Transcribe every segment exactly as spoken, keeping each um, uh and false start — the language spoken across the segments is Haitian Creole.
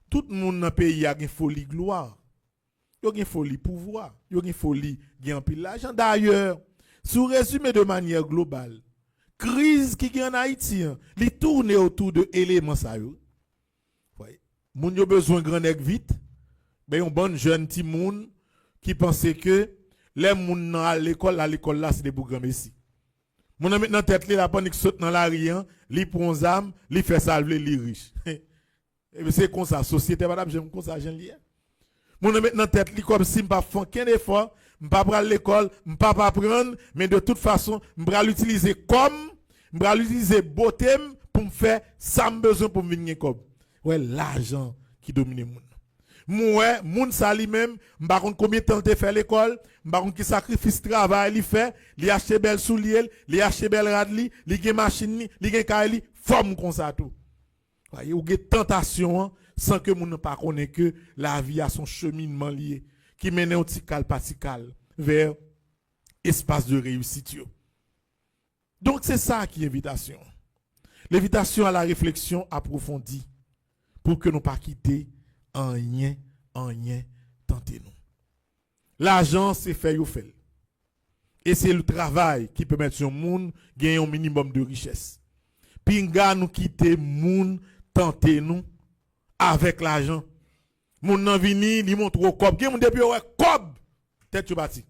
Tout moun nan peyi a gen foli glwa. Yo gen foli pouvwa. Yo gen foli gen anpil lajan. Dayè, si w rezime de manyè global, kriz ki gen ann Ayiti an, li tounen otou de eleman sa yo. Wè. Moun yo bezwen gran nèg vit. Ben, yon bann jèn timoun ki panse ke lè moun nan al lekòl, al lekòl la, se te pou granmesi. Moun nan met nan tèt li, l ap annik sot nan lari an, li pran yon zam, li fè sa l vle, li rich. Ebyen, se konsa, sosyete a pa t ap janm konsa jan l ye a. Moun nan met nan tèt li kòmsi m p ap fè okenn efò, m pa pral lekòl, m p ap aprann, men de tout fason, m pral itilize kò m, m pral itilize bote m pou m fè sa m bezwen pou m vin gen kòb. Wè, lajan ki domine moun nan. M wè, moun sa li menm, m pa konn konbyen tan l te fè lekòl, m pa konn ki sakrifis travay li fè, li achte bèl soulye l, li achte bèl rad li, li gen machin li, li gen kay li, fò m konsa tou. Ou gen tantasyon an san ke moun nan pa konnen ke lavi a se yon cheminman li ye, ki mennen w ti kal pa ti kal vè espas de reyisit yo. Donk, se sa ki envitasyon an. L'invitation à la réflexion approfondie, pou ke nou pa kite anyen, anyen tante nou. Lajan se fè yo fè l. E se le travay ki pèmèt yon moun gen yon minimòm de richès. Pinga nou kite moun tante nou avèk lajan. Moun nan vini, li montre w kòb. Gen moun depi yo wè kòb, tèt yo pati.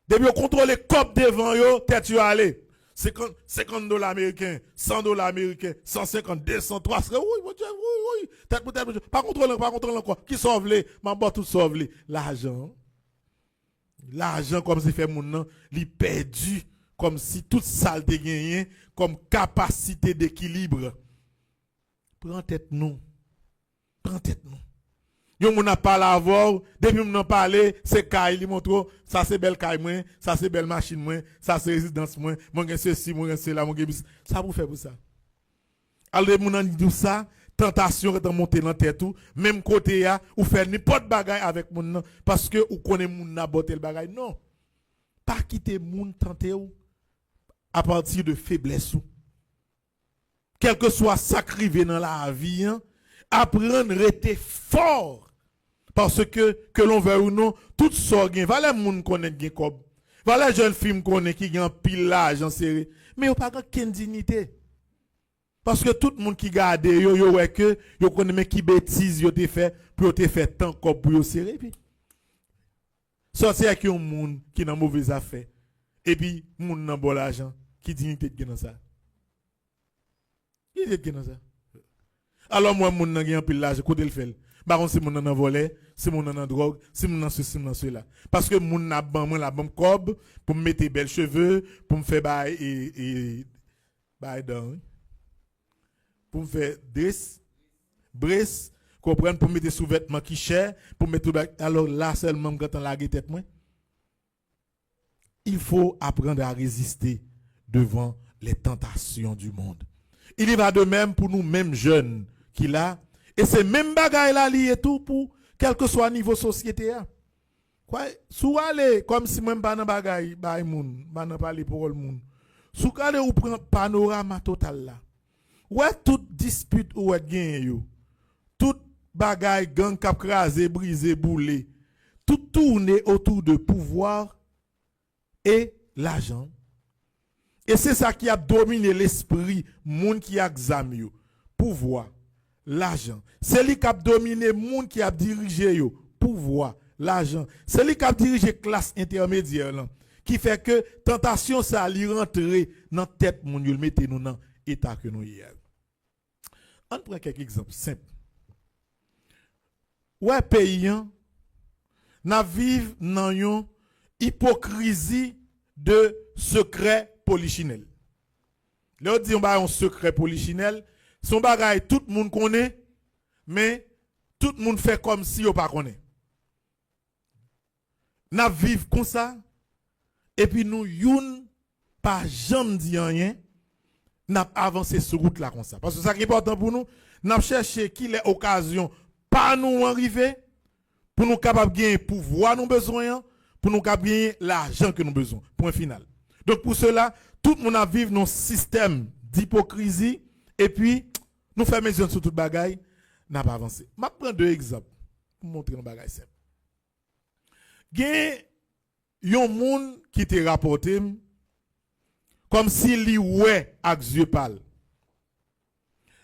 Depi yo kontwole kòb devan yo, tèt yo ale. Senkant, senkant dola ameriken, san dola ameriken, san senkant, de san, twa san, wouy, Bondye, wouy, wouy, tèt pou tèt, Bondye. Pa kontwole, pa kontwole ankò. Kisa w vle? M ap ba w tout sa w vle. Lajan. Lajan kòmsi fè moun nan, li pèdi kòmsi tout sa l te genyen kòm kapasite dekilib. Pran tèt nou. Pran tèt nou. Yon moun ap pale avè w, depi moun nan pale, se kay li montre w, sa se bèl kay mwen, sa se bèl machin mwen, sa se rezidans mwen, mwen gen sesi, mwen gen sela, mwen gen bis. Sa pou fè pou sa. Alò, depi moun nan di w sa, tantasyon gentan monte nan tèt ou, menm kote a, ou fè nenpòt bagay avèk moun nan, paske ou konnen moun nan ba w tèl bagay. Non. Pa kite moun tante w apati de feblès ou. Kèlkeswa sa k rive nan lavi an, aprann rete fò. Paske, ke l'on veuille ou non, tout sa w gen, valè moun konnen gen kòb. Valè jèn fi m konnen ki gen anpil lajan sere, men yo pa gen okenn diyite. Paske tout moun ki gade yo, yo wè ke yo konnen men ki betiz yo te fè pou yo te fè tan kòb pou yo sere. Epi, sòti ak yon moun ki nan move zafè. Epi, moun nan ba w lajan, ki diyite t gen nan sa? Ki diyite t gen nan sa? Alò, m wè moun nan gen anpil lajan, kote l fè l? M pa konn si moun nan nan vòlè, si moun nan nan dwòg, si moun nan sesi, si moun nan sela. Paske moun nan ap ban mwen, l ap ban m kòb pou m mete bèl cheve, pou m fè bay, e, e, bay dan, wi. Pou m fè dres, bres, konprann, pou m mete souvètman ki chè, pou m mete tout bagay. Alò, la sèlman m gentan lage tèt mwen. Il faut apprendre à résister devant les tentations du monde. Il y va de même pou nou menm jèn ki la, e se menm bagay la li ye tou pou kèlkeswa nivo sosyete a. Kwè, si w ale, kòmsi mwen m pa nan bagay bay moun, m pa nan pale pawòl moun. Si w gade ou pran panorama total la, wè tout dispit ou wè t genyen yo, tout bagay gang k ap kraze, brize, boule, tout tourne autour de pouvoir et lajan. E se sa ki ap domine lespri moun ki ak zam yo. Pouvwa, lajan. Se li k ap domine moun ki ap dirije yo. Pouvwa, lajan. Se li k ap dirije klas entèmedyè lan. Ki fè ke tantasyon sa li rantre nan tèt moun yo, l mete nou nan eta ke nou ye a. Ann pran kèk egzanp senp. Wè peyi an, n ap viv nan yon ipokrizi de sekrè polichinèl. Lè yo di yon bagay yon sekrè polichinèl, se yon bagay tout moun konnen, men tout moun fè kòmsi yo pa konnen. N ap viv konsa, epi nou youn pa janm di anyen, n ap avanse sou wout la konsa. Paske sa ki enpòtan pou nou, n ap chèche kilè okazyon pa nou an rive, pou nou kapab genyen pouvwa nou bezwen an, pou nou kapab genyen lajan ke nou bezwen. Pwen final. Donk, pou sela, tout moun ap viv nan yon sistèm dipokrizi, epi nou fèmen zye n sou tout bagay, n ap avanse. M ap pran de egzanp pou montre yon bagay senp. Gen yon moun ki te rapòte m kòmsi li wè ak zye pa l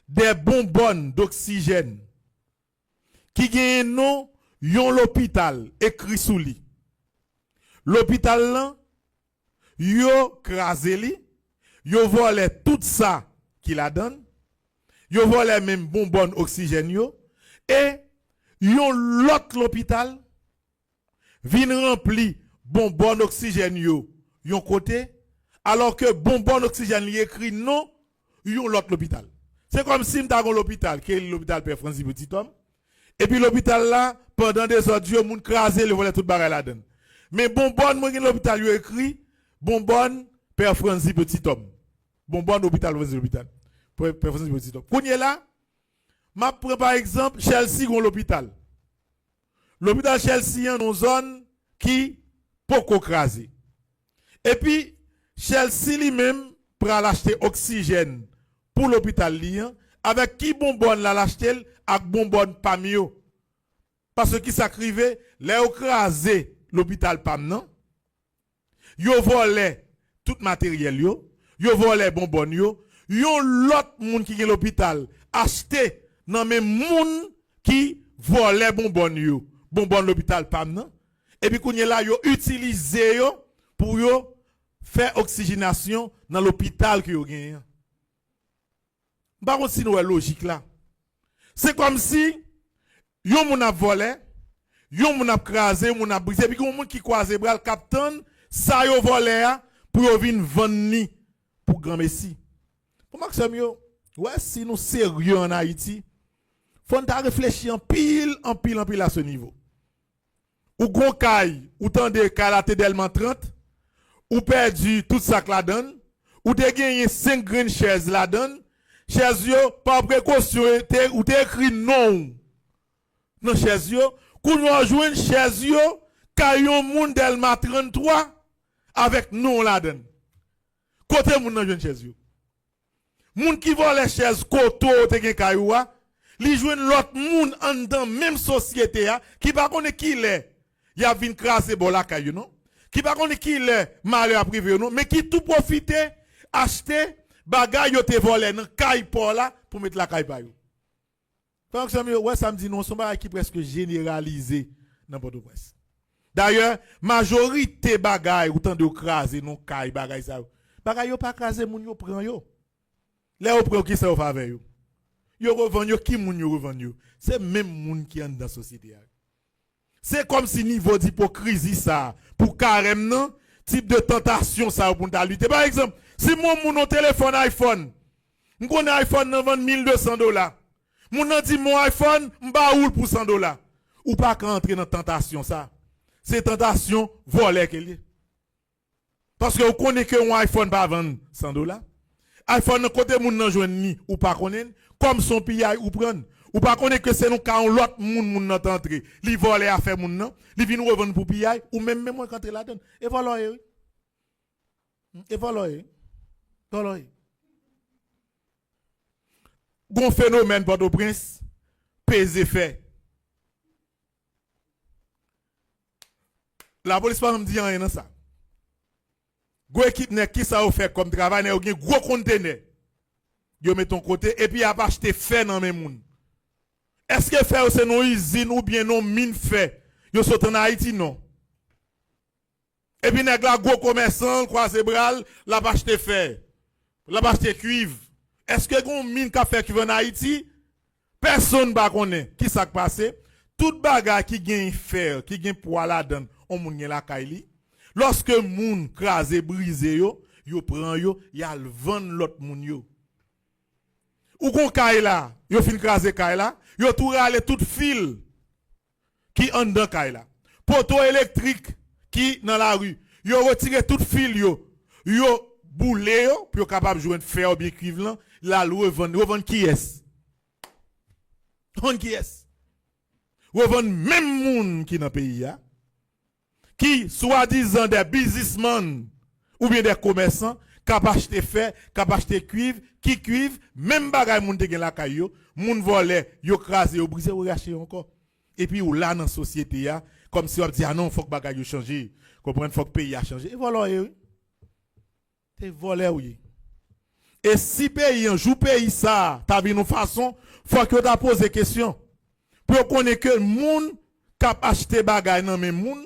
de bonbòn doksijèn ki genyen non yon lopital ekri sou li. Lopital lan, yo kraze li, yo vòlè tout sa ki ladan l, yo vòlè menm bonbòn oksijèn yo, e yon lòt lopital vin ranpli bonbòn oksijèn yo yon kote, alòske bonbòn oksijèn li ekri non yon lòt lopital. Se kòmsi m ta gen yon lopital, ki rele lopital Pè Franzi Petitòm, epi lopital la, pandan dezòd yo, moun kraze l, yo vòlè tout bagay ladan l. Men bonbòn mwen gen lopital yo ekri bonbòn Pè Franzi Petitòm. Bonbòn lopital Franzi lopital. Pè Franzi Petitòm. Kounye la, m ap pran pa egzanp, Chèlsi gen yon lopital. Lopital Chèlsi an nan yon zòn ki poko kraze. Epi, Chèlsi li menm pral achte oksijèn pou lopital li an, avèk ki bonbòn l al achte l ak bonbòn pa m yo. Paske ki sa k rive, lè yo kraze lopital pa m nan, yo vòlè tout materyèl yo, yo vòlè bonbòn yo, yon lòt moun ki gen lopital achte nan men moun ki vòlè bonbòn yo, bonbòn lopital pa m nan, epi kounye la yo itilize yo pou yo fè oksijinasyon nan lopital ke yo genyen an. M pa konn si nou wè lojik la. Se kòmsi yon moun ap vòlè, yon moun ap kraze, yon moun ap brize, epi gen yon moun ki kwaze bra l k ap tann sa yo vòlè a pou yo vin vann li pou granmesi. Bon, maksèm yo, wè si nou serye ann Ayiti, fò n ta reflechi anpil, anpil, anpil a se nivo. Ou gon kay, ou tande kay la te Dèlma trant, ou pèdi tout sa k ladan l, ou te genyen senk grenn chèz ladan l, chèz yo, pa prekosyon, te, ou te ekri non w nan chèz yo, kounye a w jwenn chèz yo kay yon moun Dèlma tranntwa avèk non w ladan l. Kote moun nan jwenn chèz yo? Moun ki vòlè chèz kote w te gen kay ou a, li jwenn lòt moun anndan menm sosyete a ki pa konnen kilè y ap vin kraze bò lakay yo non, ki pa konnen kilè malè ap rive yo non, men ki tou pwofite achte bagay yo te vòlè nan kay pa w la pou met lakay pa yo. Frè ak sè m yo, wè sa m di nou, se yon bagay ki prèske jeneralize nan Pòtoprens. Dayè, majorite bagay ou tande yo kraze nan kay, bagay sa yo, bagay yo pa kraze, moun yo pran yo. Lè yo pran yo, kisa yo fè avè yo? Yo revann yo, ki moun yo revann yo? Se menm moun ki anndan sosyete a. Se kòmsi nivo dipokrizi sa a pou karèm nan, tip de tantasyon sa yo pou n ta lite. Pa egzanp, si m wè yon moun yon telefòn iPhone, m konnen iPhone nan vann mil de san dola. Moun nan di m yon iPhone, m ba ou l pou san dola. Ou pa ka antre nan tantasyon sa. Se tantasyon vòlè ke l ye. Paske ou konnen ke yon iPhone pa vann san dola. iPhone nan kote moun nan jwenn li, ou pa konnen l. Kòm se yon piyay ou pran l. Ou pa konnen ke se nan kay yon lòt moun, moun nan t antre. Li vòlè afè moun nan. Li vin revann pou piyay. Ou menm, menm mwen k antre ladan l. E vòlè w ye, wi. E vòlè w ye. Vòlè w ye. Gon fenomèn Pòtoprens, peze fè. Lapolis pa janm di anyen nan sa. Gwo ekip nèg, kisa yo fè kòm travay? Nèg yo gen gwo kontenè. Yo met yon kote, epi y ap achte fè nan men moun. Èske fè yo se nan yon izin oubyen nan yon min fè? Yo sot ann Ayiti? Non. Epi nèg la gwo komèsan, l kwaze bra l, l ap achte fè, l ap achte kuiv. Èske gen yon min k ap fè kuiv ann Ayiti? Pèsonn pa konnen. Kisa k pase? Tout bagay ki gen fè, ki gen pwa ladan l, yon moun gen lakay li. Lòske moun kraze, brize yo, yo pran yo, y al vann lòt moun yo. Ou gon kay la, yo fin kraze kay la, yo tou rale tout fil ki anndan kay la. Poto elektrik ki nan lari, yo retire tout fil yo, yo boule yo pou yo kapab jwenn fè oubyen kuiv lan, l al revann. Revann kiyès? Revann kiyès? Revann menm moun ki nan peyi a, ki swadizan de biznismann oubyen de komèsan, k ap achte fè, k ap achte kuiv, ki kuiv, menm bagay moun te gen lakay yo, moun vòlè, yo kraze, yo brize, yo rache yo ankò. Epi ou la nan sosyete a, kòmsi w ap di, a non, fòk bagay yo chanje. Konprann, fòk peyi a chanje. E vòlè w ye, wi. Se vòlè w ye. E si peyi an, jou peyi sa a, ta vin yon fason, fòk yo ta poze kesyon. Pou yo konnen ke moun k ap achte bagay nan men moun,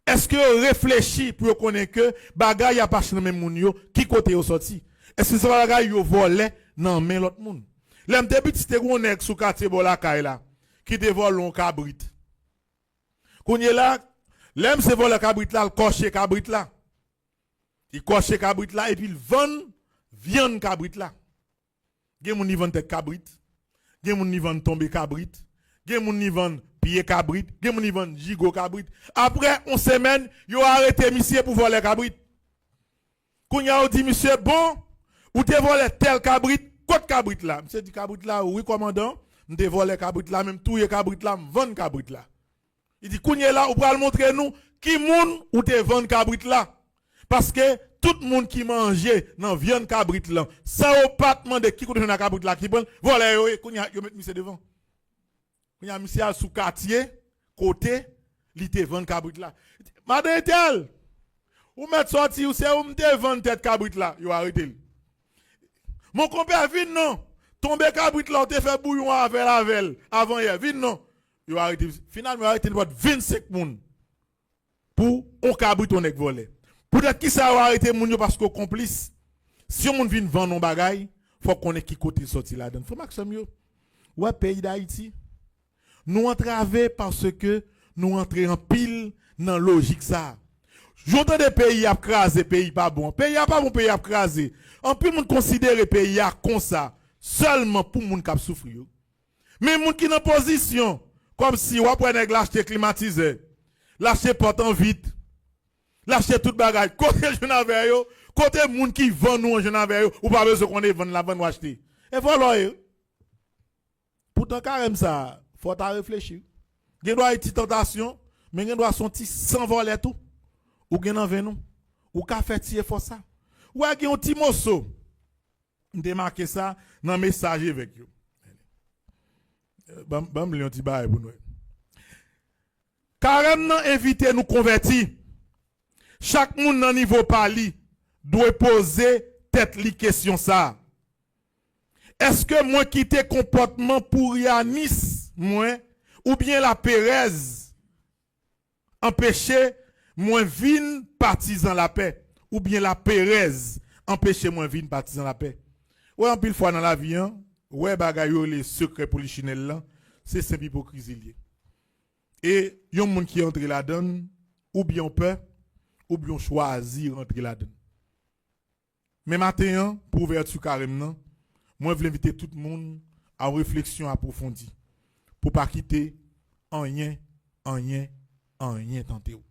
èske yo reflechi pou yo konnen ke bagay y ap achte nan men moun yo, ki kote yo sòti? Èske se pa bagay yo vòlè nan men lòt moun? Lè m te piti, te gen yon nèg sou katye bò lakay la, ki te vòlè yon kabrit. Kounye la, lè misye vòlè kabrit la, l kòche kabrit la. Li kòche kabrit la epi l vann vyann kabrit la. Gen moun li vann tèt kabrit, gen moun li vann tonbe kabrit, gen moun li vann pye kabrit, gen moun li vann jigo kabrit. Apre yon semèn, yo arete misye pou vòlè kabrit. Kounye a, yo di misye, bon, ou te vòlè tèl kabrit, kot kabrit la? Misye di, kabrit la, wi, kòmandan, m te vòlè kabrit la, men m touye kabrit la, m vann kabrit la. Li di, kounye la, ou pral montre nou ki moun ou te vann kabrit la. Paske tout moun ki manje nan vyann kabrit lan, san yo pa t mande ki kote jwenn ak kabrit la ki pran l, vòlè yo ye. Kounye a, yo met misye devan. Kounye a, misye al sou katye, kote li te vann kabrit la. Madan entèl, ou mèt sòti, ou se ou m te vann tèt kabrit la. Yo arete l. Mon konpè, vin non. Tonbe kabrit la, ou te fè bouyon avè l, avè l, avan yè. Vin non. Yo arete. Finalman, yo arete nenpòt vennsenk moun pou yon kabrit yon nèg vòlè. Poutèt ki sa yo arete moun yo? Paske yo konplis. Si yon moun vin vann yon bagay, fòk konnen ki kote l sòti ladan l. Frè m ak sè m yo, ou wè peyi Dayiti, nou antrave paske nou antre anpil nan lojik sa a. Jan w tande peyi ap kraze, peyi pa bon. Peyi a pa bon, peyi ap kraze. Anpil moun konsidere peyi a konsa, sèlman pou moun k ap soufri yo. Men moun ki nan pozisyon, kòmsi w ap wè nèg la achte klimatizè, l achte pòt an vit, l achte tout bagay. Kote l jwenn avè yo? Kote moun ki vann ou an jwenn avè yo? Ou pa bezwen konnen vann la vann ou achte. E vòlò ye. Poutan karèm sa, fò w ta reflechi. Gen dwa e ti tantasyon, men gen dwa se yon ti san vòlè tou. Ou gen nan venn ou. Ou ka fè ti efò sa. Ou wè gen yon ti moso. M te make sa nan mesaj evèk yo. Ban, ban m li yon ti bagay pou nou. Karèm nan envite nou konvèti. Chak moun nan nivo pa li dwe poze tèt li kesyon sa a. Èske mwen kite konpòtman pouryanis mwen oubyen laperèz anpeche mwen vin patizan lapè, oubyen laperèz anpeche mwen vin patizan lapè? Ou wè, anpil fwa nan lavi an, wè bagay yo rele sekrè polichinèl lan, se senp ipokrizi l ye. E yon moun ki antre ladan l, oubyen w pè, oubyen w chwazi rantre ladan l. Men maten an, pou ouvèti karèm nan, mwen vle envite tout moun a yon refleksyon apwofondi, pou pa kite anyen, anyen, anyen tante w.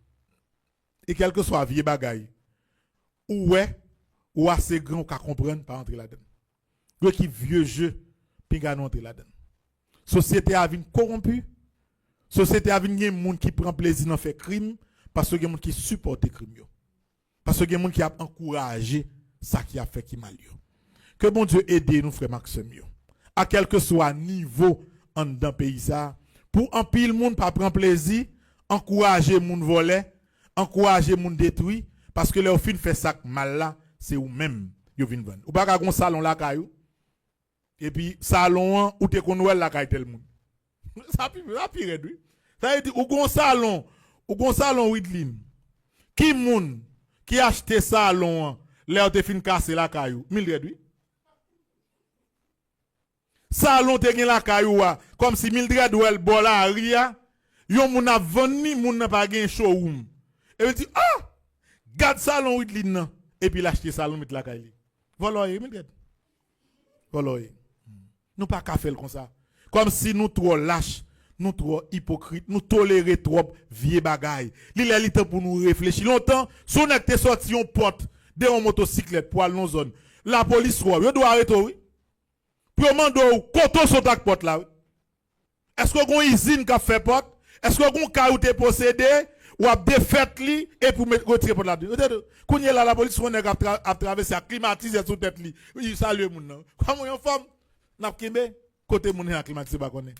E kèlkeswa vye bagay ou wè, ou ase gran, ou ka konprann, pa antre ladan l. Yo ki vye je, pinga nou antre ladan l. Sosyete a vin kowonpi. Sosyete a vin gen moun ki pran plezi nan fè krim, paske gen moun ki sipòte krim yo. Paske gen moun ki ap ankouraje sa ki ap fè ki mal yo. Ke Bondye ede nou, frè m ak sè m yo, a kèlkeswa nivo anndan peyi sa a, pou anpil moun pa pran plezi ankouraje moun vòlè, ankouraje moun detwi, paske lè yo fin fè sa k mal la, se ou menm yo vin vann. Ou pa ka gen yon salon lakay ou, epi salon an, ou te konn wè l lakay tèl moun. Sa pi, sa pi rèd, wi. Sa vle di, ou gon salon, ou gon salon Widlin. Ki moun ki achte salon an lè yo te fin kase lakay ou? Mildred, wi. Salon te gen lakay ou a, kòmsi Mildred wè l bò lari a, yon moun ap vann li, moun nan pa gen showroom. Epi l di, ah! Gad salon Widlin nan. Epi l achte salon met lakay li. Vòlò ye, Mildred. Vòlò ye. Nou pa ka fè l konsa. Kòmsi nou twò lach, nou twò ipokrit, nou tolere twòp vye bagay. Li lè li tan pou nou reflechi. Lontan, si yon nèg te sòti yon pòt de yon motosiklèt pou al nan yon zòn, lapolis wè w, yo dwe arete w, wi. Pou yo mande w kote w sot ak pòt la, wi. Èske w gon izin k ap fè pòt? Èske w gon kay ou te posede? w ap defèt li epi w met, retire pòt la. Kounye a la, lapolis wè yon nèg ap, tra, ap travèse ak klimatizè sou tèt li. Li salye moun nan. Kòman w anfòm? N ap kenbe. Kote moun nan klimatizè pa konnen.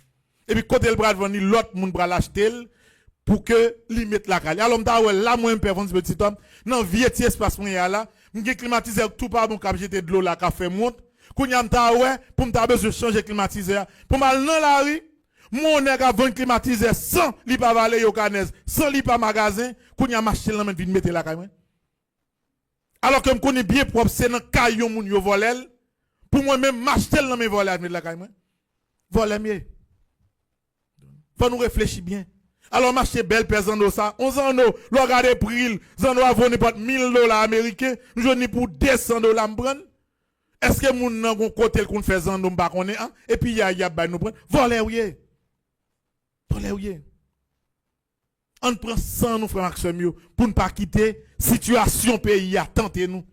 Epi kote l pral vann li, lòt moun pral achte l pou ke li met lakay li. Alò, m ta wè la, mwen, Pè Frantz Petit Homme, nan vye ti espas mwen ye a la, m gen klimatizè tou pa bon k ap jete dlo la, k ap fè m wont. Kounye a, m ta wè, pou m ta bezwen chanje klimatizè a. Pou m al nan lari, m wè yon nèg ap vann klimatizè san li pa vale Yokanèz, san li pa magazen. Kounye a, m achte l nan men l, vin mete lakay mwen. Alò ke m konnen byen pwòp, se nan kay yon moun yo vòlè l. Pou mwen menm, m achte l nan men vòlè a, vin mete lakay mwen. Vòlè m ye. Fò nou reflechi byen. Alò, m achte bèl pè zanno sa. On zanno, lè w gade pri l, zanno a vo nenpòt mil dola ameriken, m jwenn li pou de san dola, m pran l. Èske moun nan gon kote l konn fè zanno m pa konnen an? Epi y a, y ap bay nou pran. Vòlè w ye. Vòlè w ye. Ann pran san nou, frè m ak sè m yo, pou n pa kite sitiyasyon peyi a tante nou.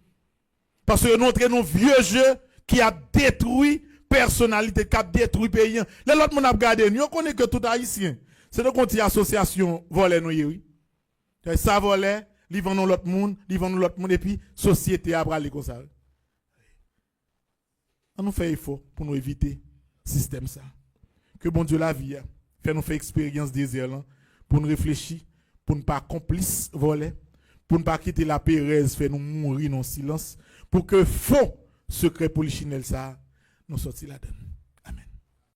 Paske nou antre nan vye je ki ap detwi pèsonalite, k ap detwi peyi an. Lè lòt moun ap gade nou, yo konnen ke tout Ayisyen, se tankou yon ti asosyasyon vòlè nou ye, wi. Sa vòlè, li vann yon lòt moun, li vann yon lòt moun, epi sosyete a prale konsa, wi. Ann nou fè efò pou nou evite sistèm sa. Ke Bondye lavi a fè nou fè eksperyans dezè lan, pou n reflechi, pou n pa konplis vòlè, pou n pa kite laperèz fè nou mouri nan silans, pou ke fo sekrè polichinèl sa a, nou sòti ladan l.